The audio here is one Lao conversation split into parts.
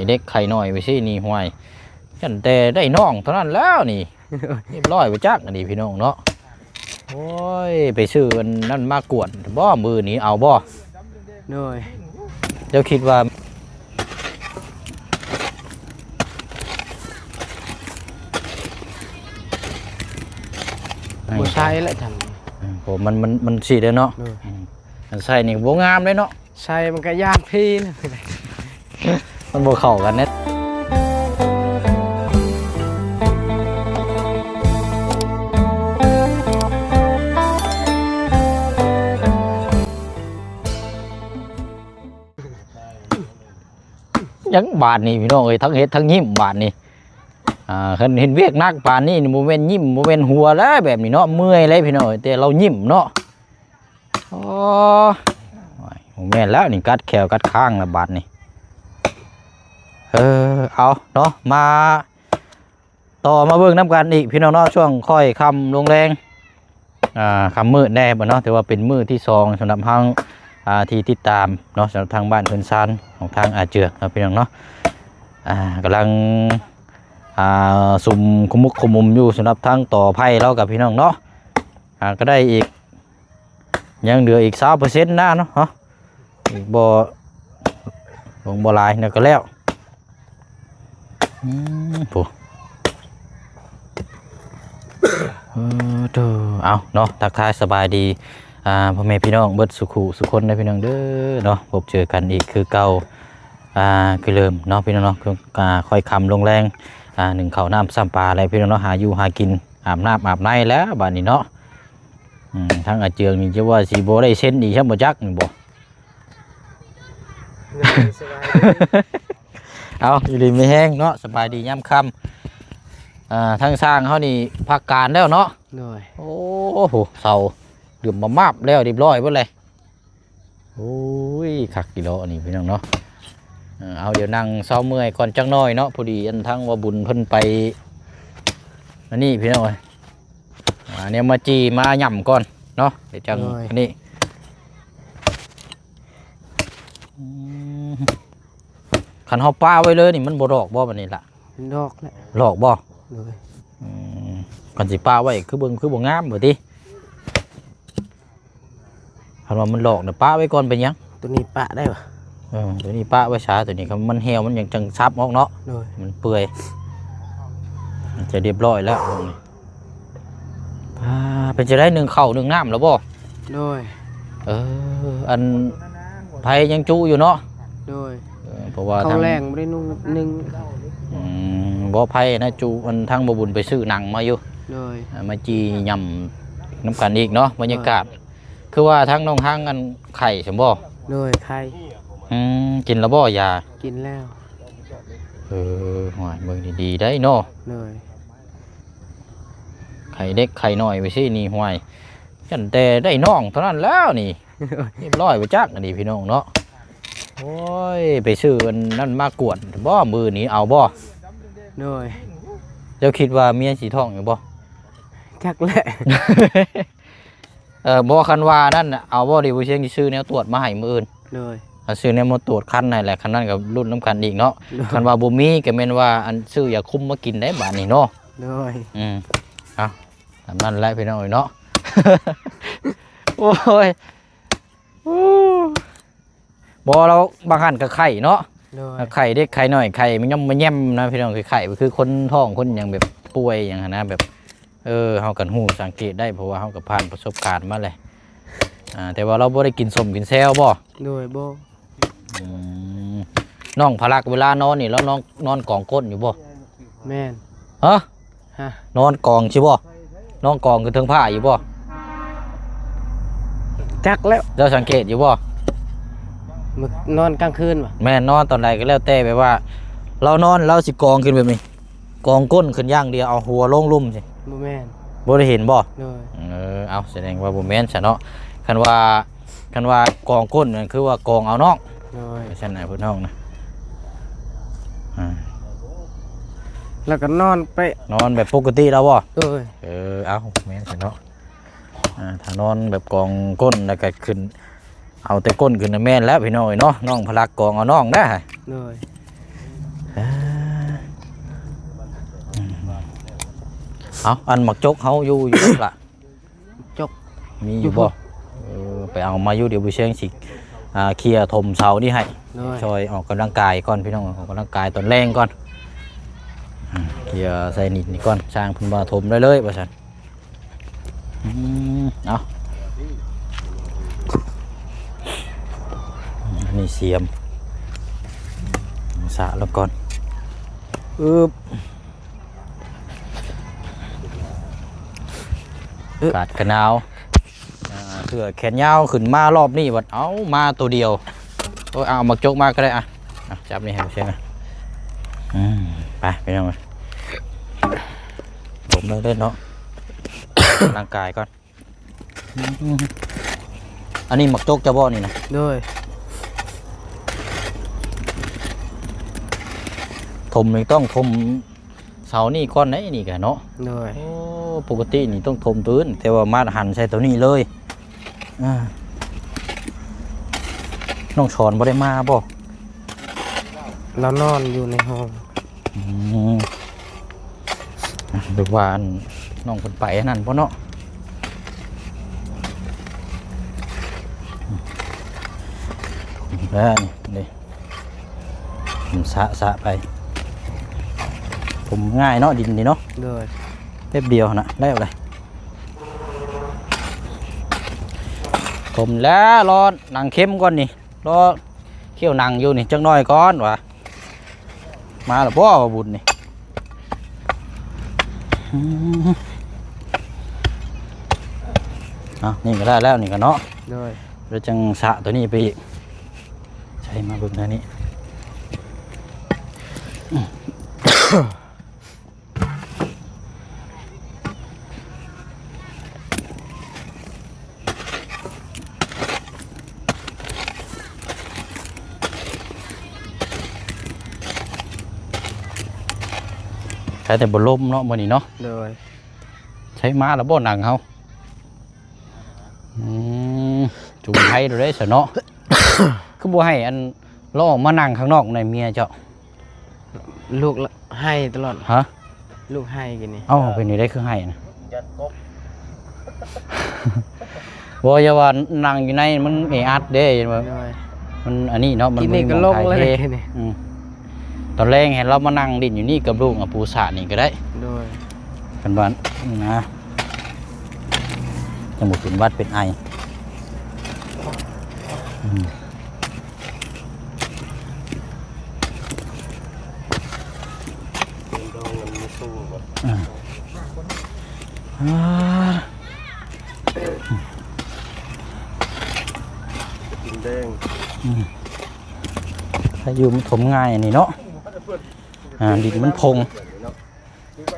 ເດັກໄຂ່ນ້ອຍໄປຊີ້ນີ້ ຫ້ວຍ ຢ້ານແຕ່ໄດ້ນ້ອງເທົ່ານັ້ນແລ້ວນີ້ ຮຽບຮ້ອຍໄປຈັກ ອັນນີ້ພີ່ນ້ອງເນາະ. ໂອ້ຍ ໄປຊື້ອັນນັ້ນມາກວດບໍ່ ມື້ນີ້ເອົາບໍ່? ໂດຍ ເຈົ້າຄິດວ່າ ບໍ່ໃສ່ແລ້ວຈັ່ງ ເອີ ເພາະມັນ ມັນ ມັນຊິໄດ້ເນາະ ໂດຍ ອືມ ຄັນໃສ່ນີ້ບໍ່ງາມເດ້ເນາະ ໃສ່ມັນກໍຢ່າງພີນະ ມັນບໍ່ເຂົ້າກັນເດ້. ຫຍັງບາດນີ້ພີ່ນ້ອງເອີຍ ທັງເຮັດທັງຍິ້ມບາດນີ້ ອ່າ ຄັນເຮັດວຽກໜັກປານນີ້ນີ້ ບໍ່ແມ່ນຍິ້ມ ບໍ່ແມ່ນຫົວແລ້ວແບບນີ້ເນາະ ເມື່ອຍເລີຍພີ່ນ້ອງເອີຍ ແຕ່ລາວຍິ້ມເນາະ. ໂອ້ຍ ບໍ່ແມ່ນແລ້ວນີ້ ກັດແຂ້ວກັດຄາງແລ້ວບາດນີ້. ເອີ ເອົາເນາະ ມາ ຕໍ່ມາເບິ່ງນຳກັນອີກພີ່ນ້ອງເນາະ ຊ່ວງຄ່ອຍຄ່ຳລົງແລງ ອ່າ ຄ່ຳມືດແດ່ບັດເນາະ ຖືວ່າເປັນມື້ທີສອງສຳລັບເຮົາ ອ່າ ທີ່ຕິດຕາມເນາະ ສຳລັບທາງບ້ານເຮືອນຊານຂອງທາງອາເຈືອງເນາະ ພີ່ນ້ອງເນາະ. ອ່າ ກຳລັງ ອ່າ ສຸມຂະມຸກຂະມຸມຢູ່ ສຳລັບທາງຕໍ່ໄຜ່ລາວກັບພີ່ນ້ອງເນາະ. ອ່າ ກໍໄດ້ອີກ ຍັງເຫຼືອອີກຊາວເປີເຊັນນະເນາະ ອີກບໍ່ ບໍ່ຫຼາຍແລ້ວກໍແລ້ວ. ອືມ ໂອ້ ເອີ ເດີ ເອົາເນາະ ທັກທາຍສະບາຍດີ ອ່າ ພໍ່ແມ່ພີ່ນ້ອງເບິດສູ່ຄູ່ສູ່ຄົນເດີພີ່ນ້ອງເດີເນາະ. ພົບເຈີກັນອີກຄືເກົ່າ ອ່າ ຄືເດີມເນາະ ພີ່ນ້ອງເນາະ ຄື ອ່າ ຄ່ອຍຄ່ຳລົງແລງ ອ່າ ໜຶ້ງເຂົ້ານ້ຳຊ້ຳປາແລ້ວພີ່ນ້ອງເນາະ ຫາຢູ່ຫາກິນ ອາບນ້ຳອາບໃນແລ້ວບາດນີ້ເນາະ. ອືມ ທາງອາເຈືອງນີ້ຈະວ່າຊິບໍ່ໄດ້ເຊັນອີກຊ້ຳບໍ່ຈັກນີ້ບໍ່. ສະບາຍດີ ເອົາ ຢູ່ດີມີແຮງເນາະ ສະບາຍດີຍາມຄ່ຳ. ອ່າ ທາງຊ່າງເຮົານີ້ພັກການແລ້ວເນາະ ໂດຍ ໂອ້ໂຫ ເສົາເຫຼື້ອມມາບແລ້ວ ຮຽບຮ້ອຍເບິດເລີຍ. ໂອ້ຍ ຄັກອີ່ຫຼີອັນນີ້ພີ່ນ້ອງເນາະ. ເອີ ເອົາ ດຽວນັ່ງເຊົາເມື່ອຍກ່ອນຈັກໜ້ອຍເນາະ ພໍດີອັນທາງວ່າບຸນເພິ່ນໄປ ອັນນີ້ພີ່ນ້ອງເອີຍ ຫາແນວມາຈີ່ມາຫຍ້ຳກ່ອນເນາະ ດຽວຈັ່ງ ໂດຍ ອັນນີ້. ອືມ ຄັນເຮົາປະໄວ້ເລີຍນີ້ ມັນບໍ່ຫຼອກບໍ່ບາດນີ້ລະ? ມັນຫຼອກແຫຼະ ຫຼອກບໍ່? ໂດຍ ອືມ ຄັນຊິປະໄວ້ຄືເບິ່ງຄືບໍ່ງາມບໍ່ຕິ? ຄັນວ່າມັນຫຼອກນະ ປະໄວ້ກ່ອນເປັນຫຍັງ? ໂຕນີ້ປະໄດ້ຫວາ? ເອີ ໂຕນີ້ປະໄວ້ຊາ ໂຕນີ້ຄັນມັນແຫ້ວມັນຫຍັງຈັ່ງສັບອອກເນາະ ໂດຍ ມັນເປື່ອຍ ມັນຈະຮຽບຮ້ອຍແລ້ວ. ອ່າ ເປັນຈັ່ງໃດ ໜຶ້ງເຂົ້າໜຶ້ງນ້ຳແລ້ວບໍ່? ໂດຍ ເອີ ອັນ ໄຟຍັງຈຸຢູ່ເນາະ? ໂດຍ ເອີ ເພາະວ່າ ເຂົ້າແລງບໍ່ໄດ້ນຸ່ງ ໜຶ້ງ ອືມ ບໍ່ ໄຟນະຈຸ ອັນທາງບໍ່ບຸນໄປຊື້ໜັງມາຢູ່ ໂດຍ ອ່າ ມາຈີ່ຫຍ້ຳນຳກັນອີກເນາະ ບັນຍາກາດ ໂດຍ ຄືວ່າທາງນ້ອງຮັງອັນໄຂ້ຊັ້ນບໍ່? ໂດຍ ໄຂ້ ອືມ ກິນແລ້ວບໍ່ຢາ? ກິນແລ້ວ ເອີ ໂອ້ຍ ເບິ່ງດີໆໄດ໋ເນາະ ໂດຍ ໄຂ້ເດັກໄຂ້ນ້ອຍໄປຊີ້ນີ້ ຫ້ວຍ ຢ້ານແຕ່ໄດ້ນ້ອງເທົ່ານັ້ນແລ້ວນີ້ ຮຽບຮ້ອຍໄປຈັກ ອັນນີ້ພີ່ນ້ອງເນາະ. ໂອ້ຍ ໄປຊື້ອັນນັ້ນມາກວດບໍ່ ມື້ນີ້ເອົາບໍ່? ໂດຍ ເຈົ້າຄິດວ່າເມຍຊິທ້ອງຢູ່ບໍ່? ຈັກແຫຼະ. ເອີ ບໍ່ ຄັນວ່ານັ້ນເອົາບໍ່ ດີ ຜູ້ຊຽງຊິຊື້ແນວຕວດມາໃຫ້ມື້ອື່ນ ໂດຍ ເອົາຊື້ແນວມາຕວດຄັນໃຫ້ແຫຼະ ຄັນນັ້ນກໍລຸ້ນນຳກັນອີກເນາະ ໂດຍ ຄັນວ່າບໍ່ມີກໍແມ່ນວ່າອັນຊື້ຢາຄຸມມາກິນໄດ້ບາດນີ້ເນາະ ໂດຍ ອືມ ເອົາ ຕາມນັ້ນແຫຼະພີ່ນ້ອງເອີຍເນາະ ໂອ້ຍ ບໍ່ ລາວບາງຄັ້ງກໍໄຂ້ເນາະ ໂດຍ ໄຂ້ເດັກໄຂ້ນ້ອຍ ໄຂ້ມະຍ່ອມມະແຍ່ມນະພີ່ນ້ອງ ໄຂ້ ໄຂ້ຄືຄົນທ້ອງຄົນຫຍັງແບບປ່ວຍຫຍັງຫັ້ນນະ ແບບ ເອີ ເຮົາກໍຮູ້ສັງເກດໄດ້ ເພາະວ່າເຮົາກໍຜ່ານປະສົບການມາແຫຼະ ອ່າ ແຕ່ວ່າລາວບໍ່ໄດ້ກິນສົ້ມກິນແຊວບໍ່? ໂດຍ ບໍ່ ອືມ ນ້ອງພະລັກເວລານອນນີ້ ລາວນອນ ນອນກອງກົ້ນຢູ່ບໍ່? ແມ່ນ ຮະ? ຮະ? ນອນກອງຊິບໍ່? ນອນກອງຂຶ້ນເທິງຜ້າຢູ່ບໍ່? ຈັກແລ້ວ ເຈົ້າສັງເກດຢູ່ບໍ່? ມື້ ນອນກາງຄືນຫວາ? ແມ່ນ ນອນຕອນໃດກໍແລ້ວແຕ່ ແບບວ່າລາວນອນ ລາວຊິກອງຂຶ້ນແບບນີ້ ກອງກົ້ນຂຶ້ນຢ່າງດຽວ ເອົາຫົວລົງລຸ່ມຊີ້ ບໍ່ແມ່ນ ບໍ່ໄດ້ເຫັນບໍ່? ໂດຍ ເອີ ເອົາ ສະແດງວ່າບໍ່ແມ່ນຊະເນາະ ຄັນວ່າ ຄັນວ່າກອງກົ້ນນັ້ນຄືວ່າກອງເອົານ້ອງ ໂດຍ ວ່າຊັ້ນນະ ເພິ່ນຮ້ອງນະ ອ່າ ແລ້ວກໍນອນໄປ ນອນແບບປົກກະຕິແລ້ວບໍ່? ໂດຍ ເອີ ເອົາ ແມ່ນຊະເນາະ ອ່າ ຖ້ານອນແບບກອງກົ້ນແລ້ວກໍຂຶ້ນ ເອົາແຕ່ກົ້ນຂຶ້ນນະ ແມ່ນແລ້ວພີ່ນ້ອງເອີຍເນາະ ນ້ອງພະລັກກອງເອົານ້ອງນະ ໂດຍ ເອົາ ອັນໝາກຈົກເຮົາຢູ່ ຢູ່ລະ? ຈົກ ມີຢູ່ບໍ່? ເອີ ໄປເອົາມາຢູ່ ດຽວບໍ່ຊຽງຊິ ອ່າ ເຄຍຖົມເສົານີ້ໃຫ້. ໂດຍ ຊ່ອຍອອກກຳລັງກາຍກ່ອນພີ່ນ້ອງ ອອກກຳລັງກາຍຕອນແລງກ່ອນ. ອ່າ ເຄຍໃສ່ນິດນີ້ກ່ອນ ຊ່າງເພິ່ນວ່າຖົມໄດ້ເລີຍວ່າຊັ້ນ. ອືມ ເອົາ ອັນນີ້ສຽມ ສະລະກ່ອນ. ອຶບ ອາກາດກະໜາວ ອ່າ ເສື້ອແຂນຍາວຂຶ້ນມາລອບນີ້ບັດ ເອົາມາໂຕດຽວ. ໂອ້ຍ ເອົາໝາກຈົກມາກໍໄດ້ ອ່ະ ອ່ະ ຈັບນີ້ໃຫ້ເຊນະ. ອືມ ໄປພີ່ນ້ອງ ຖົມເລີຍເນາະ ອອກກຳລັງກາຍກ່ອນ. ອືມ ອັນນີ້ໝາກຈົກເຈົ້າບໍ່ນີ້ນະ? ໂດຍ ຖົມນີ້ຕ້ອງຖົມເສົານີ້ກ່ອນເດ້ ນີ້ກະເນາະ. ໂດຍ ໂອ້ ປົກກະຕິນີ້ຕ້ອງຖົມໂຕອື່ນ ແຕ່ວ່າມາຫັນໃສ່ໂຕນີ້ເລີຍ. ອ່າ ນ້ອງສອນບໍ່ໄດ້ມາບໍ່? ລາວນອນຢູ່ໃນຫ້ອງ. ອືມ ຫຼືວ່າອັນນ້ອງເພິ່ນໄປອັນນັ້ນບໍ່ເນາະ? ເອີ ນີ້ ມັນສະ ສະໄປ ຖົມງ່າຍເນາະ ດິນນີ້ເນາະ. ໂດຍ ແປັບດຽວຫັ້ນນະ ແລ້ວເລີຍ. ຖົມແລ້ວ ລໍໜັງເຂັມກ່ອນນີ້ ລໍ ຂ້ຽວໜັງຢູ່ນີ້ຈັກໜ້ອຍກ່ອນວ່າ ມາແລ້ວບໍ່ວ່າບຸນນີ້? ອືມ ເອົາ ນີ້ກໍໄດ້ແລ້ວນີ້ກໍເນາະ. ໂດຍ ແລ້ວຈັ່ງສະໂຕນີ້ໄປອີກ ໃສ່ມາເບິ່ງແນວນີ້. ໃຄແຕ່ບໍ່ລົມເນາະມື້ນີ້ເນາະ. ໂດຍ ໃຊ້ມາແລ້ວບໍ່ໜັງເຮົາ? ອືມ ຈຸງໄທໂດເດ້ຊະເນາະ. ຄືບໍ່ໃຫ້ອັນລາວອອກມານັ່ງຂ້າງນອກໃນເມຍເຈົ້າ? ລູກໄຫ້ຕະຫຼອດ. ຮະ? ລູກໄຫ້ກິນນີ້. ເອົ້າ ເປັນຈັ່ງໃດຄືໄຫ້ນະ? ຢ້ານກົບ. ບໍ່ ຢ່າວ່ານັ່ງຢູ່ໃນມັນແອອັດເດ້ ເຫັນບໍ່? ໂດຍ ມັນອັນນີ້ເນາະ ມັນບໍ່ມີໝ່ອງຖ່າຍເທ. ອືມ ຕອນແລງໃຫ້ລາວມານັ່ງຫຼິ້ນຢູ່ນີ້ກັບລູກອະ ປູສານີ້ກໍໄດ້. ໂດຍ ເພິ່ນວ່ານະ ຈັ່ງບໍ່ເປັນຫວັດເປັນໄອ. ອືມ ອືມ ອ່າ ດິນແດງ. ອືມ ໃຫ້ຢູ່ມັນຖົມງ່າຍອັນນີ້ເນາະ. ອ່າ ດິນມັນພົງ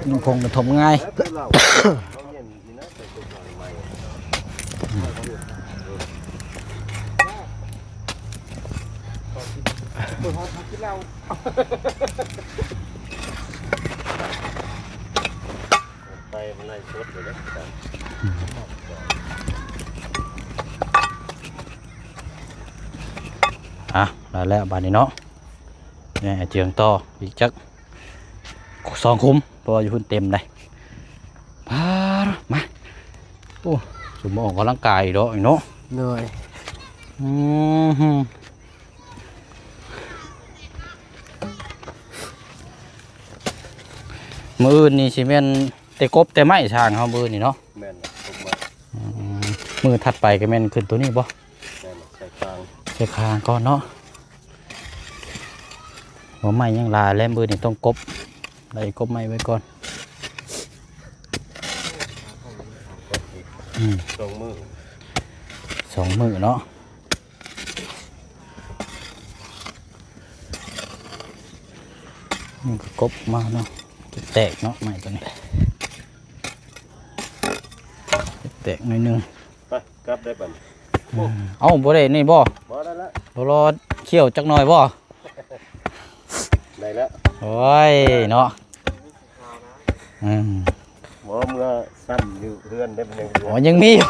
ດິນພົງມັນຖົມງ່າຍ. ໄປມັນໄລ່ສົດເລີຍເດ້. ອ່ະ ໄດ້ແລ້ວບາດນີ້ເນາະ. ແມ່ເຈືອງຕໍ່ອີກຈັກສອງຂຸມ ເພາະວ່າຢູ່ພຸ້ນເຕັມໃດ໋. ປາດ ມາ ໂອ້ ສຸມມາອອກກຳລັງກາຍດອກເນາະ. ໂດຍ ອືມ ມື້ອື່ນນີ້ຊິແມ່ນແຕ່ກົບແຕ່ໄມ້ຊ່າງເຮົາມື້ນີ້ເນາະ. ແມ່ນ ກົບໄມ້. ອືມ ມື້ຖັດໄປກໍແມ່ນຂຶ້ນໂຕນີ້ບໍ່? ແມ່ນ ໃສ່ຄາງ ໃສ່ຄາງກ່ອນເນາະ. ຫົວໄມ້ຍັງຫຼາຍແຫຼະ ມື້ນີ້ຕ້ອງກົບ ໄລ່ກົບໄມ້ໄວ້ກ່ອນ. ອືມ ສອງມື້ ສອງມື້ເນາະ. ມັນກໍກົບມາເນາະ ແຕກເນາະ ໄມ້ຕົວນີ້ ແຕກໜ້ອຍໜຶ່ງ. ໄປ ກັບໄດ້ບັດນີ້. ອືມ ເອົ້າ ບໍ່ໄດ້ນີ້ບໍ່? ບໍ່ໄດ້ລະ ບໍ່ລໍຂ້ຽວຈັກໜ້ອຍບໍ່? ໄດ້ແລ້ວ. ໂອ້ຍເນາະ. ອືມ ບໍ່ ເມື່ອຊ້ຳຢູ່ເຮືອນໄດ້ ມັນຍັງ ອໍ ຍັງມີຢູ່.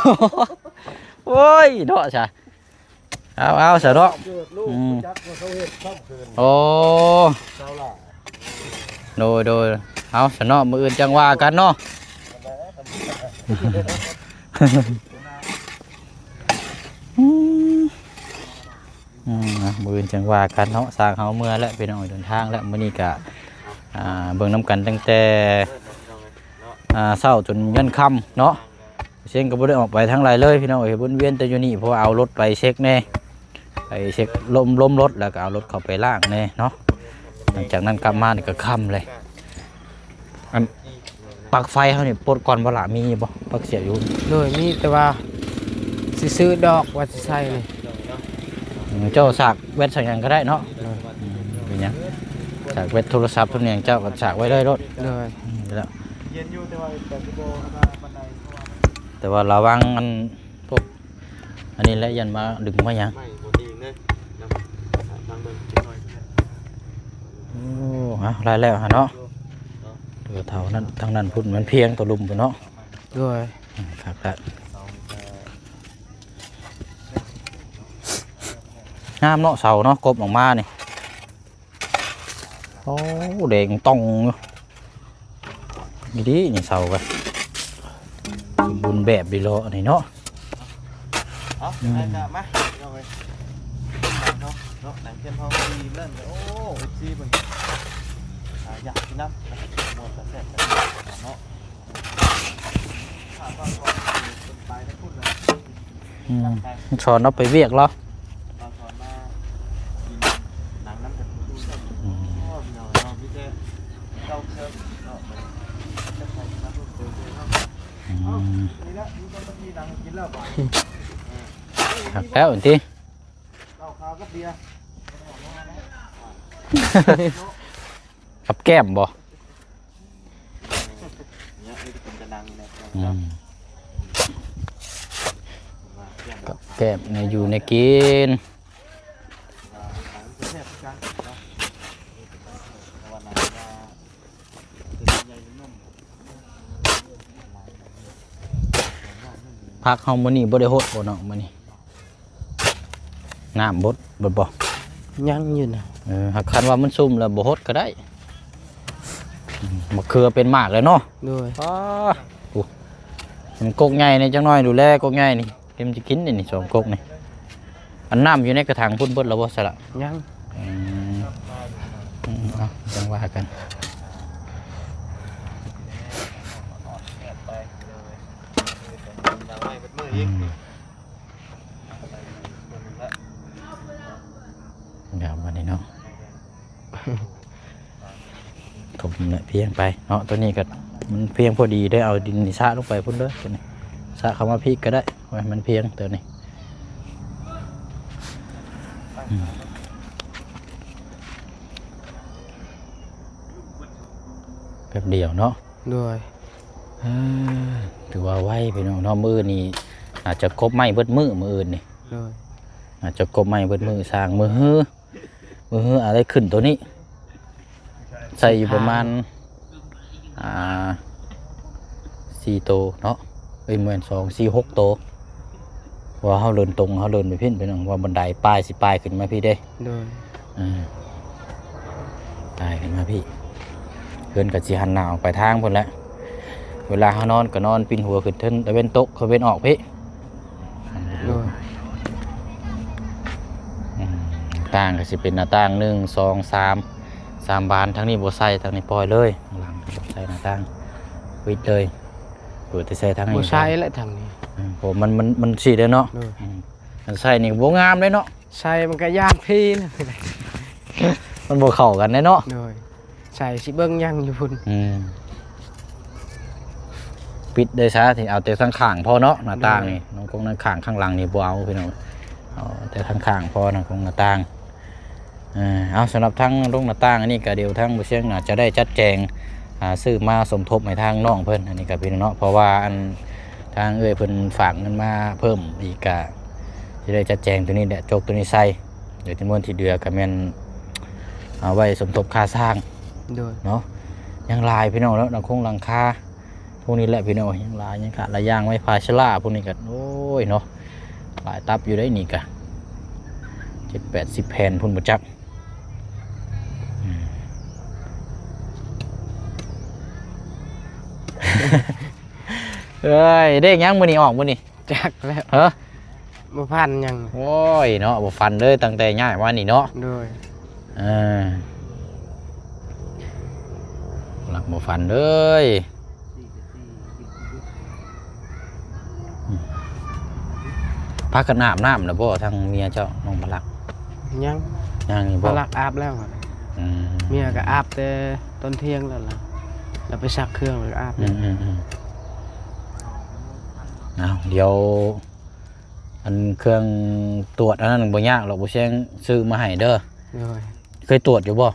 ໂອ້ຍເນາະ ຊະ ເອົາ ເອົາ ຊະເນາະ. ອືມ ໂອ້ ຊາວລາວ ໂດຍ ໂດຍ ເອົາຊະເນາະ ມື້ອື່ນຈັ່ງວ່າກັນເນາະ. ອືມ ອືມ ມື້ອື່ນຈັ່ງວ່າກັນເນາະ. ຊ່າງເຮົາເມືອແລ້ວ ພີ່ນ້ອງເອີຍ ເດີນທາງແລ້ວ. ມື້ນີ້ກະ ອ່າ ເບິ່ງນຳກັນຕັ້ງແຕ່ ອ່າ ເຊົ້າຈົນຢັນຄ່ຳເນາະ. ຊຽງກໍບໍ່ໄດ້ອອກໄປທາງໃດເລີຍ ພີ່ນ້ອງເອີຍ ວົນວຽນແຕ່ຢູ່ນີ້ ເພາະວ່າເອົາລົດໄປເຊັກແດ່ ໄປເຊັກລົມ ລົມລົດ ແລ້ວກໍເອົາລົດເຂົ້າໄປລ້າງແດ່ເນາະ. ຫຼັງຈາກນັ້ນກັບມານີ້ກໍຄ່ຳເລີຍ. ອັນ ປລັກໄຟເຮົານີ້ປົດກ່ອນບໍ່ລະ ມີບໍ່ ປັກສຽບຢູ່? ໂດຍ ມີ ແຕ່ວ່າຊິຊື້ດອກວ່າຊິໃສ່ນີ້. ອືມ ເຈົ້າສາກແບັດສາກຫຍັງກໍໄດ້ເນາະ. ໂດຍ ອືມ ເປັນຫຍັງ ສາກແບັດໂທລະສັບໂທຫຍັງ ເຈົ້າກໍສາກໄວ້ເລີຍໂລດ. ໂດຍ ອືມ ແລ້ວ ເຢັນຢູ່ ແຕ່ວ່າກໍຊິບໍ່ອັນນັ້ນປານໃດ ເພາະວ່າມັນ ແຕ່ວ່າລະວັງອັນພວກ ອັນນີ້ແຫຼະ ຢ້ານມາດຶງມາຫຍັງ. ໄມ້ບໍ່ດີເດ້ ນຳທາງເບິ່ງຈັກໜ້ອຍ. ໂອ້ ເອົາ ໄດ້ແລ້ວຫັ້ນເນາະ. ເອີ ເທົ່ານັ້ນ ທາງນັ້ນພຸ້ນ ມັນພຽງຕົວລຸ່ມພຸ້ນເນາະ. ໂດຍ ອືມ ຄັກລະ ງາມເນາະ ເສົາເນາະ ກົບອອກມານີ້. ໂອ້ ແດງຕ່ອງຢູ່ ດີໆ ນີ້ເສົາກໍສົມບູນແບບດີເນາະ ອັນນີ້ເນາະ. ເອົາ ອືມ ຈັ່ງໃດກໍມາ ພີ່ນ້ອງເອີຍ ເນາະ ນັ່ງຂຽນຫ້ອງດີເລີຍ. ໂອ້ ເອັຟຊີເພິ່ນ ອ່າ ຢາກກິນນຳ ມ່ວນຕາແຊບເນາະ. ອືມ ສອນເອົາໄປວຽກລາວ ອືມ ອືມ ຄັກແລ້ວຕິ ເຫຼົ້າຂາວກັບເບຍ ກັບແກ້ມບໍ່? ອືມ ກັບແກ້ມ ແນວຢູ່ແນວກິນ. ຜັກເຮົາມື້ນີ້ບໍ່ໄດ້ຫົດບໍ່ເນາະ ມື້ນີ້? ນ້ຳບົດ ບົດບໍ່? ຍັງຢູ່ນະ. ເອີ ຫາກຄັນວ່າມັນຊຸ່ມແລ້ວບໍ່ຫົດກໍໄດ້. ອືມ ມະເຂືອເປັນໝາກແລ້ວເນາະ. ໂດຍ ອໍ ໂອ້ ມັນກົກໃຫຍ່ນີ້ ຈັກໜ້ອຍດູແລກົກໃຫຍ່ນີ້ ເຕັມຊິກິນນີ້ ນີ້ສອງກົກນີ້. ອັນນ້ຳຢູ່ໃນກະຖັງພຸ້ນເບິດແລ້ວບໍ່ສະລະ? ຍັງ. ອືມ ອືມ ເອົາ ຈັ່ງວ່າກັນ. ອືມ ງາມບັດນີ້ເນາະ ຖົມແຫຼະ ພຽງໄປເນາະ. ຕົວນີ້ກໍມັນພຽງພໍດີເດ້ ເອົາດິນນີ້ຊະລົງໄປພຸ້ນເດີ ຕົວນີ້ຊະເຂົ້າມາພີກກໍໄດ້ ໃຫ້ມັນພຽງຕົວນີ້. ອືມ ແປັບດຽວເນາະ. ໂດຍ ເອີ ຖືວ່າໄວພີ່ນ້ອງເນາະ. ມື້ນີ້ອາດຈະກົບໄມ້ເບິດມື້ ມື້ອື່ນນີ້. ໂດຍ ອາດຈະກົບໄມ້ເບິດມື້ ຊ່າງມືຮື ມືຮືອາໄດ້ຂຶ້ນໂຕນີ້ ໃສ່ຢູ່ປະມານ ອ່າ ສີ່ໂຕເນາະ. ເອີຍ ແມ່ນ ສອງ ສີ່ ຫົກໂຕ ເພາະວ່າເຮົາເດີນຕົງ ເຮົາເດີນໄປພີ້ ເປັນຫຍັງວ່າບັນໄດປາຍຊິປາຍຂຶ້ນມາພີ້ເດ້. ໂດຍ ເອີ ປາຍຂຶ້ນມາພີ້ ເຮືອນກໍຊິຫັນໜ້າອອກໄປທາງພຸ້ນແຫຼະ. ເວລາເຮົານອນກໍນອນປິ່ນຫົວຂຶ້ນເທິງ ຕາເວັນຕົກ ຕາເວັນອອກພີ້. ໂດຍ ອືມ ຕ່າງກໍຊິເປັນໜ້າຕ່າງ ໜຶ່ງ ສອງ ສາມ ສາມບານ. ທາງນີ້ບໍ່ໃສ່ ທາງນີ້ປ່ອຍເລີຍ ທາງຫຼັງບໍ່ໃສ່ໜ້າຕ່າງ ປິດເລີຍ. ເປີດແຕ່ໃສ່ທາງນີ້ ບໍ່ໃສ່ແຫຼະທາງນີ້ ອືມ ເພາະມັນ ມັນ ມັນຊິໄດ້ເນາະ. ໂດຍ ອືມ ຄັນໃສ່ນີ້ບໍ່ງາມເດ້ເນາະ. ໃສ່ມັນກໍຢ່າງພີ້ນະ ມັນບໍ່ເຂົ້າກັນເດ້ເນາະ. ໂດຍ ໃສ່ຊິເບິ່ງຫຍັງຢູ່ພຸ້ນ. ອືມ ປິດໄດ້ຊະ ທີ່ເອົາແຕ່ທາງຂ້າງພໍເນາະ ໜ້າຕ່າງນີ້. ໂດຍ ນ້ອງກົງ ໜ້າຂ້າງ ຂ້າງຫຼັງນີ້ບໍ່ເອົາພີ່ນ້ອງ ເອົາແຕ່ທາງຂ້າງພໍ ນ້ອງກົງ ໜ້າຕ່າງ. ເອີ ເອົາ ສຳລັບທາງລົງໜ້າຕ່າງອັນນີ້ກໍ ດຽວທາງບໍ່ຊຽງໜ້າຈະໄດ້ຈັດແຈງ ອ່າ ຊື້ມາສົມທົບໃຫ້ທາງນ້ອງເພິ່ນ ອັນນີ້ກໍພີ່ນ້ອງເນາະ. ເພາະວ່າອັນ ທາງເອື້ອຍເພິ່ນຝາກເງິນມາເພີ່ມອີກ ກະຊິໄດ້ຈັດແຈງໂຕນີ້ແຫຼະ ຈົກໂຕນີ້ໃສ່. ດຽວຈຳນວນທີ່ເຫຼືອກໍແມ່ນເອົາໄວ້ສົມທົບຄ່າສ້າງ. ໂດຍ ເນາະ ຍັງຫຼາຍພີ່ນ້ອງເນາະ ຫຼັງຄົງຫຼັງຄາ ພວກນີ້ແຫຼະພີ່ນ້ອງ ຍັງຫຼາຍ ຍັງຂາດຫຼາຍຢ່າງ ໄມ້ພາຊະລາ ພວກນີ້ກໍ ໂອ້ຍເນາະ ຫຼາຍຕັບຢູ່ເດ້ ນີ້ກໍເຈັດແປດສິບແຜ່ນພຸ້ນບໍ່ຈັກ. ອືມ ເອີຍ ເລກຫຍັງມື້ນີ້ອອກມື້ນີ້? ຈັກແລ້ວ ຮະ? ບໍ່ຝັນຫຍັງ. ໂອ້ຍເນາະ ບໍ່ຝັນເລີຍ ຕັ້ງແຕ່ຍ້າຍມານີ້ເນາະ. ໂດຍ. ເອີ ຫຼັກບໍ່ຝັນເລີຍ. ພາກັນອາບນ້ຳແລ້ວບໍ່ ທາງເມຍເຈົ້າ ນ້ອງພະລັກ? ຍັງ. ຍັງຢູ່ບໍ່? ພະລັກອາບແລ້ວ. ອືມ ເມຍກໍອາບແຕ່ຕອນທ່ຽງແລ້ວລະ ລະໄປຊັກເຄື່ອງແລ້ວກໍອາບ. ອືມໆໆ ເອົາ ດຽວ ອັນເຄື່ອງຕວດອັນນັ້ນບໍ່ຍາກດອກ ບໍ່ຊຽງຊື້ມາໃຫ້ເດີ. ໂດຍ. ເຄີຍຕວດຢູ່ບໍ່?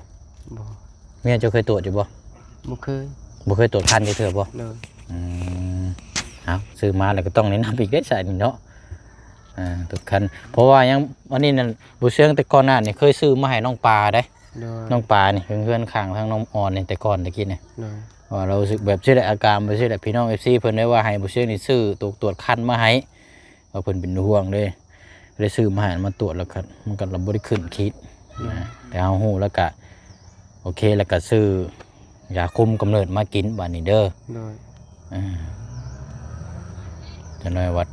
ບໍ່. ເມຍເຈົ້າເຄີຍຕວດຢູ່ບໍ່? ບໍ່ເຄີຍ. ບໍ່ເຄີຍຕວດຄັນຈັກເທື່ອບໍ່? ໂດຍ. ອືມ ເອົາ ຊື້ມາແລ້ວກໍຕ້ອງແນະນຳອີກເດ້ຊະນີ້ເນາະ. ອ່າ ຕວດຄັນ ເພາະວ່າຍັງ ອັນນີ້ນັ້ນ ບໍ່ເຊີງ ແຕ່ກ່ອນໜ້ານີ້ເຄີຍຊື້ມາໃຫ້ນ້ອງປາເດ້. ໂດຍ. ນ້ອງປານີ້ ເຮືອນ ເຮືອນຂ້າງທາງນ້ອງອອນນີ້ ແຕ່ກ່ອນແຕ່ກີ້ນີ້. ໂດຍ. ວ່າລາວຮູ້ສຶກແບບຊີ້ແຫຼະ ອາການແບບຊີ້ແຫຼະ ພີ່ນ້ອງເອັຟຊີເພິ່ນໄດ້ວ່າໃຫ້ບໍ່ເຊີງນີ້ຊື້ໂຕກຕວດຄັນມາໃຫ້ ວ່າເພິ່ນເປັນຫ່ວງເດ້ ໄດ້ຊື້ມາໃຫ້ ມາຕວດແລ້ວກໍ ມັນກໍລະບໍ່ໄດ້ຂຶ້ນຂີດນະ. ແຕ່ເຮົາຮູ້ແລ້ວກະໂອເຄ ແລ້ວກະຊື້ຢາຄຸມກຳເນີດມາກິນບາດນີ້ເດີ. ໂດຍ. ເອີ ຈັກໜ້ອຍວ່າ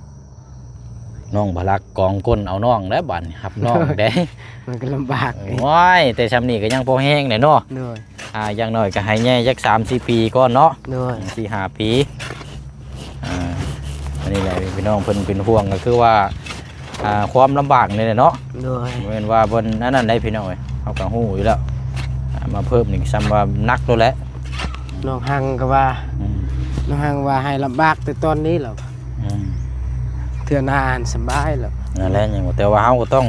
ນ້ອງພະລັກກອງກົ້ນເອົານ້ອງແລ້ວບາດນີ້ ຮັບນ້ອງແດ່ ມັນກໍລຳບາກ. ໂອ້ຍ ແຕ່ຊ່ຳນີ້ກໍຍັງພໍແຮງແຫຼະເນາະ. ໂດຍ. ອ່າ ຢ່າງໜ້ອຍກໍໃຫ້ແຍ່ຈັກສາມສີ່ປີກ່ອນເນາະ. ໂດຍ. ສີ່ຫ້າປີ. ອ່າ ອັນນີ້ແຫຼະພີ່ນ້ອງ ເພິ່ນເປັນຫ່ວງກໍຄືວ່າ ອ່າ ຄວາມລຳບາກນີ້ແຫຼະເນາະ. ໂດຍ. ບໍ່ແມ່ນວ່າເພິ່ນອັນນັ້ນໃດພີ່ນ້ອງເອີຍ ເຮົາກໍຮູ້ຢູ່ແລ້ວ. ອ່າ ມາເພີ່ມນີ້ຊ້ຳວ່າໜັກໂລດແຫຼະ. ນ້ອງຮັງກໍວ່າ ອືມ ນ້ອງຮັງວ່າໃຫ້ລຳບາກແຕ່ຕອນນີ້ແຫຼະ. ອືມ ເທື່ອໜ້າຫັ້ນສະບາຍແລ້ວ. ນັ້ນແຫຼະ ຍັງ ແຕ່ວ່າເຮົາກໍຕ້ອງ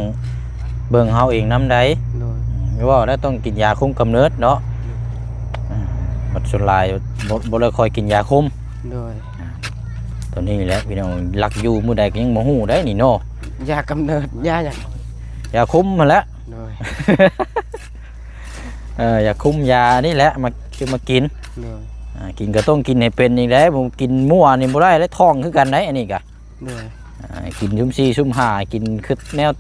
ເບິ່ງເຮົາເອງນຳໃດ. ໂດຍ. ອືມ ເວົ້າແລ້ວຕ້ອງກິນຢາຄຸມກຳເນີດເນາະ. ໂດຍ. ອືມ ບັດສ່ວນຫຼາຍບໍ່ ບໍ່ໄດ້ຄ່ອຍກິນຢາຄຸມ. ໂດຍ. ອ່າ ຕົວນີ້ແຫຼະພີ່ນ້ອງ ລັກຢູ່ມື້ໃດກໍຍັງບໍ່ຮູ້ໄດ໋ນີ້ເນາະ. ຢາກຳເນີດ ຢາຫຍັງ? ຢາຄຸມຫັ້ນແຫຼະ. ໂດຍ. ເອີ ຢາຄຸມຢານີ້ແຫຼະ ມາ ຄືມາກິນ. ໂດຍ. ອ່າ ກິນກໍຕ້ອງກິນໃຫ້ເປັນນີ້ແຫຼະ ບໍ່ກິນມົ້ວນີ້ບໍ່ໄດ້ແຫຼະ ທ້ອງຄືກັນໄດ໋ ອັນນີ້ກະ. ໂດຍ. ອ່າ ກິນຊຸມສີ່ຊຸມຫ້າ ກິນຄືແນວ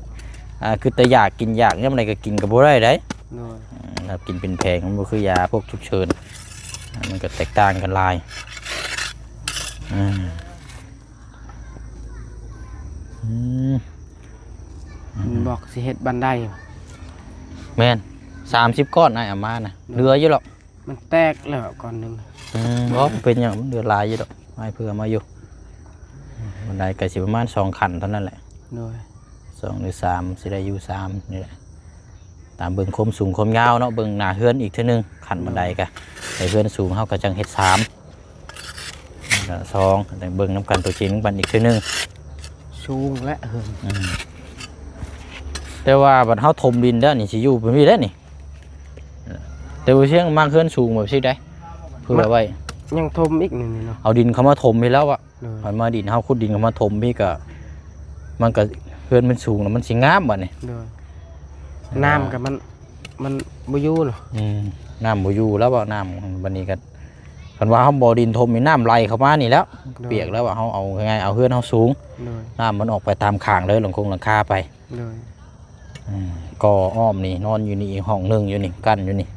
ອ່າ ຄືແຕ່ຢາກກິນຢາກ ຍາມໃດກໍກິນກໍບໍ່ໄດ້ໄດ໋. ໂດຍ. ອ່າ ຖ້າກິນເປັນແຜງ ມັນບໍ່ຄືຢາພວກສຸກເສີນ ອ່າ ມັນກໍແຕກຕ່າງກັນຫຼາຍ. ອືມ ອືມ ບອກຊິເຮັດບັນໄດ. ແມ່ນ ສາມສິບກ້ອນ ອ້າຍເອົາມານະ. ໂດຍ. ເຫຼືອຢູ່ດອກ. ມັນແຕກແລ້ວກ້ອນໜຶ່ງ. ອືມ ບໍ່ເປັນຫຍັງ ມັນເຫຼືອຫຼາຍຢູ່ດອກ ອ້າຍເຜື່ອມາຢູ່. ບັນໄດກໍຊິປະມານສອງຂັ້ນເທົ່ານັ້ນແຫຼະ. ໂດຍ. ສອງຫຼືສາມ ຊິໄດ້ຢູ່ສາມນີ້ແຫຼະ ຕາມເບິ່ງຄວາມສູງຄວາມຍາວເນາະ ເບິ່ງໜ້າເຮືອນອີກເທື່ອໜຶ່ງ ຂັ້ນບັນໄດກະ ໃນເຮືອນສູງເຮົາກໍຈັ່ງເຮັດສາມ ແລ້ວກໍສອງ ຈັ່ງເບິ່ງນຳກັນຕົວຈິງມັນອີກເທື່ອໜຶ່ງ. ສູງແຫຼະເຮືອນ. ອືມ ແຕ່ວ່າບັດເຮົາຖົມດິນແລ້ວນີ້ ຊິຢູ່ແບບນີ້ແຫຼະນີ້. ແຕ່ບໍ່ຊຽງມັກເຮືອນສູງແບບຊີ້ໄດ໋ ເພື່ອໄວ້ ຍັງຖົມອີກນີ້ເນາະ ເອົາດິນເຂົ້າມາຖົມພີ້ແລ້ວອະ. ໂດຍ. ຄັນມາດິນເຮົາຂຸດດິນເຂົ້າມາຖົມພີ້ກະ ມັນກະ ເຮືອນມັນສູງແລ້ວມັນຊິງາມບາດນີ້. ໂດຍ. ເອີ ນ້ຳກະມັນ ມັນບໍ່ຢູ່ເນາະ. ອືມ ນ້ຳບໍ່ຢູ່ແລ້ວເວົ້າ ນ້ຳບາດນີ້ກະ ຄັນວ່າເຮົາບໍ່ດິນຖົມນີ້ ນ້ຳໄຫຼເຂົ້າມານີ້ແລ້ວ. ໂດຍ. ປຽກແລ້ວເວົ້າ ເຮົາເອົາງ່າຍໆ ເອົາເຮືອນເຮົາສູງ. ໂດຍ. ນ້ຳມັນອອກໄປຕາມຂ້າງເລີຍ ຫຼັງຄົງຫຼັງຄາໄປ. ໂດຍ. ອືມ ກໍອ້ອມນີ້ ນອນຢູ່ນີ້ ອີກຫ້ອງໜຶ່ງຢູ່ນີ້ ກັ້ນຢູ່ນີ້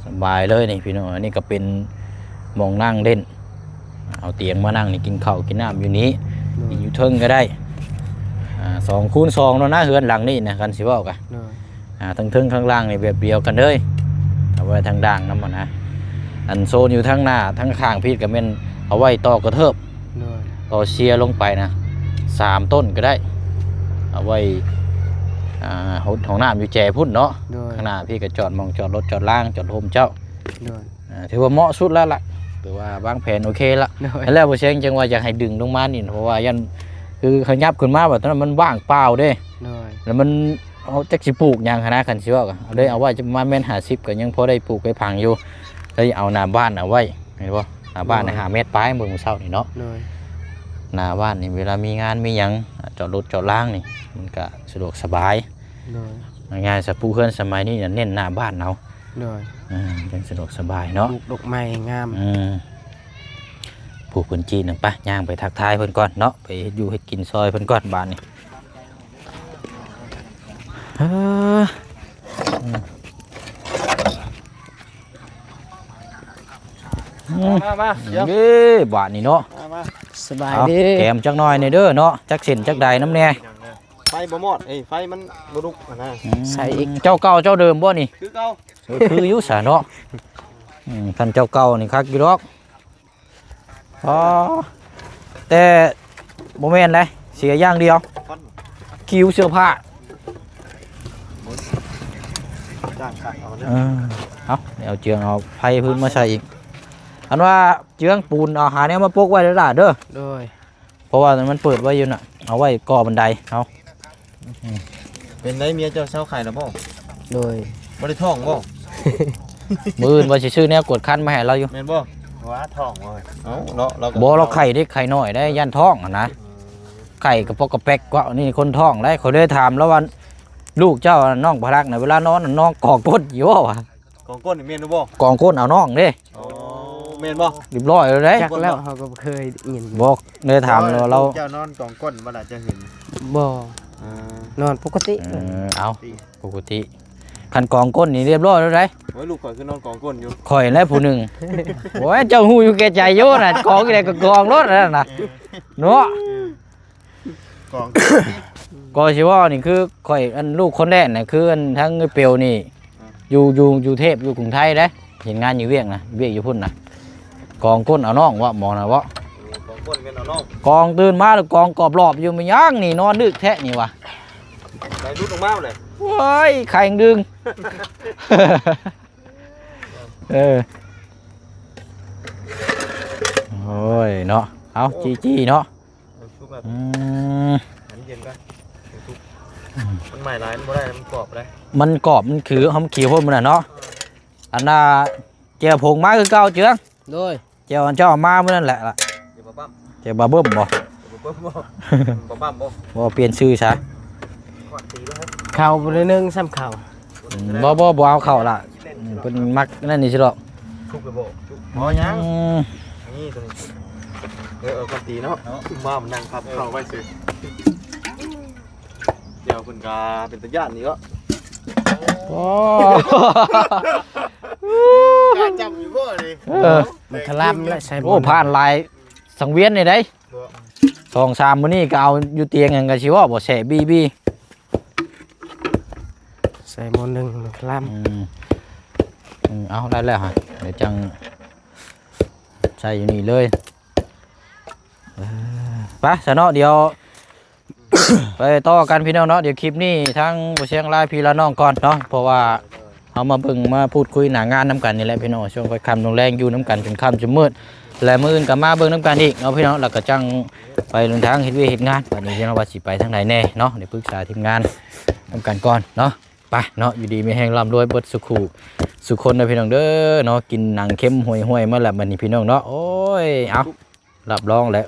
ສະບາຍເລີຍນີ້ພີ່ນ້ອງ. ອັນນີ້ກໍເປັນໝ່ອງນັ່ງຫຼິ້ນ ເອົາຕຽງມານັ່ງນີ້ ກິນເຂົ້າກິນນ້ຳຢູ່ນີ້. ໂດຍ. ກິນຢູ່ເທິງກໍໄດ້. ອ່າ ສອງຄູນສອງເນາະນະ ເຮືອນຫຼັງນີ້ນະ ຄັນຊິເວົ້າກະ. ໂດຍ. ອ່າ ທັງເທິງຂ້າງລ່າງນີ້ແບບດຽວກັນເລີຍ ເອົາໄວ້ທາງດ່າງນຳຫັ້ນນະ. ອັນໂຊນຢູ່ທາງໜ້າທາງຂ້າງພີ້ກໍແມ່ນເອົາໄວ້ຕໍ່ກະເທີບ. ໂດຍ. ຕໍ່ເຊຍລົງໄປນະ ສາມຕົ້ນກໍໄດ້ ເອົາໄວ້ ອ່າ ຫ້ອງ ຫ້ອງນ້ຳຢູ່ແຈພຸ້ນເນາະ. ໂດຍ. ຂ້າງໜ້າພີ້ກໍຈອດໝ່ອງຈອດລົດຈອດລາງ ຈອດໂຮມເຈົ້າ. ໂດຍ. ອ່າ ຖືວ່າເໝາະສຸດແລ້ວລະ ຖືວ່າວາງແຜນໂອເຄລະ. ໂດຍ. ຫັ້ນແຫຼະ ບໍ່ແຊງ ຈັ່ງວ່າຢາກໃຫ້ດຶງລົງມານີ້ ເພາະວ່າຢ້ານ ຄືເຂົາຫຍັບຂຶ້ນມາບາດນັ້ນມັນວ່າງເປົ່າເດ້. ໂດຍ. ແລ້ວມັນ ເຮົາຈັກຊິປູກຫຍັງຫັ້ນນະ ຄັນຊິເວົ້າກະ ເລີຍເອົາໄວ້ປະມານແມັດຫ້າສິບ ກໍຍັງພໍໄດ້ປູກໄດ້ຝັງຢູ່ ເລີຍເອົາໜ້າບ້ານເອົາໄວ້ ເຫັນບໍ່? ໜ້າບ້ານ ໂດຍ ຫ້າແມັດປາຍ ເບິ່ງມື້ເຊົ້ານີ້ເນາະ. ໂດຍ. ໜ້າບ້ານນີ້ເວລາມີງານມີຫຍັງ ຈອດລົດຈອດລາງນີ້ ມັນກະສະດວກສະບາຍ. ໂດຍ. ງ່າຍໆ ສະປູເຮືອນສະໄໝນີ້ເນັ້ນໜ້າບ້ານເຮົາ. ໂດຍ. ອືມ ຈັ່ງສະດວກສະບາຍເນາະ ປູກດອກໄມ້ງາມ. ອືມ ຜູ້ເພິ່ນຈີນນັ້ນ ໄປ ຍ່າງໄປທັກທາຍເພິ່ນກ່ອນເນາະ ໄປເຮັດຢູ່ເຮັດກິນຊ່ອຍເພິ່ນກ່ອນບາດນີ້. ເອີ ອືມ ມາ ມາ ມາ ດຽວ ເດ້ ບາດນີ້ເນາະ ມາ ມາ ສະບາຍດີ ເອົາ ແກມຈັກໜ່ອຍແດ່ເດີເນາະ ຈັກເສັ້ນຈັກໃດນຳແດ່ ໄຟບໍ່ມອດ ເອີຍ ໄຟມັນບໍ່ລຸກຫັ້ນນະ ອືມ ໃສ່ອີກ ເຈົ້າເກົ່າເຈົ້າເດີມບໍ່ນີ້? ຄືເກົ່າ ເອີ ຄືຢູ່ຊະເນາະ ອືມ ຄັນເຈົ້າເກົ່ານີ້ຄັກຢູ່ດອກ ອໍ ແຕ່ບໍ່ແມ່ນໃດ ເສຍຢ່າງດຽວ ຄິວເສື້ອຜ້າ ຈ້າງກັນເອົາເດີ ເອີ ເອົາ ເອົາເຈືອງເອົາໄຟພື້ນມາໃສ່ອີກ ອັນວ່າເຈືອງປູນເອົາຫາແນວມາປົກໄວ້ເດີຫຼ້າເດີ ໂດຍ ເພາະວ່າມັນເປີດໄວ້ຢູ່ນະ ເອົາໄວ້ກໍ່ບັນໄດເຮົາ ເປັນໃດເມຍເຈົ້າເຊົາໄຂ້ແລ້ວບໍ່? ໂດຍ ບໍ່ໄດ້ທ້ອງບໍ່? ມື້ອື່ນວ່າຊິຊື້ແນວກວດຄັນມາໃຫ້ລາວຢູ່ ແມ່ນບໍ່? ວ່າທ້ອງບໍ່? ເອົ້າເນາະ ລາວກໍ ບໍ່ ລາວໄຂ້ເດ້ ໄຂ້ນ້ອຍໄດ໋ ຢ້ານທ້ອງຫັ້ນນະ ໄຂ້ກະປອກກະແປກກວ່ານີ້ ຄົນທ້ອງໄດ໋ ຂ້ອຍເລີຍຖາມລາວວ່າ ລູກເຈົ້າ ນ້ອງພະລັກນະ ເວລານອນນອນກອງກົ້ນຢູ່ບໍ່ວະ? ກອງກົ້ນນີ້ແມ່ນຢູ່ບໍ່? ກອງກົ້ນເອົານ້ອງເດ້ ອໍ ແມ່ນບໍ່? ຮຽບຮ້ອຍແລ້ວເດ້ ຈັກແລ້ວ ເຮົາກໍບໍ່ເຄີຍຍິນ ບໍ່ ໄດ້ຖາມແລ້ວ ເຈົ້ານອນກອງກົ້ນບໍ່ລະ ເຈົ້າເຫັນ? ບໍ່ ອ່າ ນອນປົກກະຕິ ເອີ ເອົາ ປົກກະຕິ ຄັນກອງກົ້ນນີ້ຮຽບຮ້ອຍແລ້ວເດ້ ໂອ້ຍ ລູກຂ້ອຍຄືນອນກອງກົ້ນຢູ່ ຂ້ອຍແຫຼະຜູ້ໜຶ່ງ ໂອ້ຍ ເຈົ້າຮູ້ຢູ່ແກ່ໃຈຢູ່ນະ ກອງຢູ່ໃດກໍກອງໂລດນັ້ນນະ ເນາະ ກອງ ກໍຊິເວົ້ານີ້ຄືຂ້ອຍ ອັນລູກຄົນແລກນະ ຄືອັນທາງເອື້ອຍເປວນີ້ ອ່າ ຢູ່ ຢູ່ ຢູ່ເທບ ຢູ່ກຸງໄທເດ້ ເຮັດງານຢູ່ວຽກນະ ວຽກຢູ່ພຸ້ນນະ ກອງກົ້ນເອົານ້ອງເວາະ ໝໍນະເວາະ ເອີ ກອງກົ້ນແມ່ນເອົານ້ອງ ກອງຕື່ນມາແລ້ວກອງກອບລອບຢູ່ ແມ່ນຫຍັງນີ້ນອນດຶກແທ້ນີ້ວະ ໄດ້ຫຼຸດອອກມາແຫຼະ ໂອ້ຍ ໄຂ່ດຶງ ເອີ ໂອ້ຍເນາະ ເອົາ ຈີ້ໆເນາະ ເອີ ສຸກແລ້ວ ອືມ ໃຫ້ມັນເຢັນກ່ອນ ມັນສຸກ ອືມ ມັນໄໝ້ຫຼາຍ ມັນບໍ່ໄດ້ ມັນກອບໄດ໋ ມັນກອບ ມັນຄື ເຮົາມັນຂຽວໂພດມື້ນັ້ນເນາະ ອັນນ່າ ແຈ່ວຜົງມາຄືເກົ່າເຈືອງ ໂດຍ ແຈ່ວອັນເຈົ້າເອົາມາມື້ນັ້ນແຫຼະ ແຈ່ວບາບາມ ແຈ່ວບາເບິ່ມບໍ່? ແຈ່ວບາເບິ່ມບໍ່? ບາບາມບໍ່? ບໍ່ ປ່ຽນຊື່ຊະ ເຂົ້າບໍ່ໄດ້ໜຶ້ງຊ້ຳເຂົ້າ ອືມ ບໍ່ ບໍ່ ບໍ່ເອົາເຂົ້າລະ ອືມ ເພິ່ນມັກນັ້ນນີ້ຊິດອກ ສຸກແລ້ວບໍ່? ສຸກ ບໍ່ຍັງ ອືມ ນີ້ຕົວນີ້ ເອີ ເອີ ກ່ອນຕີເນາະ ເນາະ ມາມັນນັ່ງພັບເຂົ້າໄວ້ຊື່ ແຈ່ວເພິ່ນກະເປັນຕາຢ້ານນີ້ເນາະ ໂອ້ ກ້າຈັບຢູ່ບໍ່ນີ້ ເອີ ມັນຄະລຳແຫຼະ ໃສ່ ໂອ້ ຜ່ານຫຼາຍສັງວຽນນີ້ໄດ໋ ສອງສາມມື້ນີ້ກໍເອົາຢູ່ຕຽງຫຍັງກໍຊິເວົ້າບໍ່ແຊະບີບີ ໃສ່ໝໍ້ໜຶ່ງມັນຄະລຳ ອືມ ອືມ ເອົາໄດ້ແລ້ວຮະ ດຽວຈັ່ງໃສ່ຢູ່ນີ້ເລີຍ ເອີ ໄປຊະເນາະ ດຽວ ໄປຕໍ່ກັນພີ່ນ້ອງເນາະ ດຽວຄລິບນີ້ທາງບໍ່ຊຽງລາພີ່ລານ້ອງກ່ອນເນາະ ເພາະວ່າເຮົາມາເບິ່ງມາພູດຄຸຍໜ້າງານນຳກັນນີ້ແຫຼະພີ່ນ້ອງ ຊ່ວງຄ່ອຍຄ່ຳລົງແລງຢູ່ນຳກັນຈົນຄ່ຳຈົນມືດ ແລະມື້ອື່ນກໍມາເບິ່ງນຳກັນອີກເນາະພີ່ນ້ອງ ແລ້ວກໍຈັ່ງໄປເດີນທາງເຮັດວຽກເຮັດງານ ບັດນີ້ພີ່ນ້ອງວ່າຊິໄປທາງໃດແດ່ເນາະ ດຽວປຶກສາທີມງານນຳກັນກ່ອນເນາະ ໄປເນາະ ຢູ່ດີມີແຮງ ລ່ຳລວຍເບິດສູ່ຄູ່ສູ່ຄົນເດີພີ່ນ້ອງເດີເນາະ ກິນໜັງເຄັມຫ້ວຍໆມາແລ້ວບັດນີ້ພີ່ນ້ອງເນາະ ໂອ້ຍ ເອົາ ຮັບຮອງແລ້ວ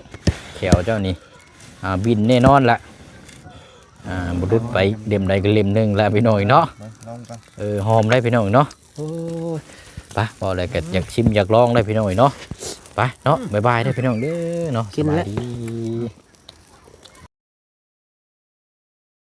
ແຂ້ວເຈົ້ານີ້ ອ່າ ບິນແນ່ນອນລະ ອ່າ ບໍ່ຫຼຸດໄປເຫຼັ້ມໃດກໍເຫຼັ້ມໜຶ່ງລະພີ່ນ້ອງເນາະ ລອງກ່ອນ ເອີ ຫອມໄດ໋ພີ່ນ້ອງເນາະ ໂອ້ຍ ໄປ ເວົ້າແລ້ວກໍຢາກຊິມຢາກລອງໄດ໋ພີ່ນ້ອງເນາະ ໄປເນາະ ບາຍບາຍເດີພີ່ນ້ອງເດີເນາະ ກິນແລ້ວ ສະບາຍດີ.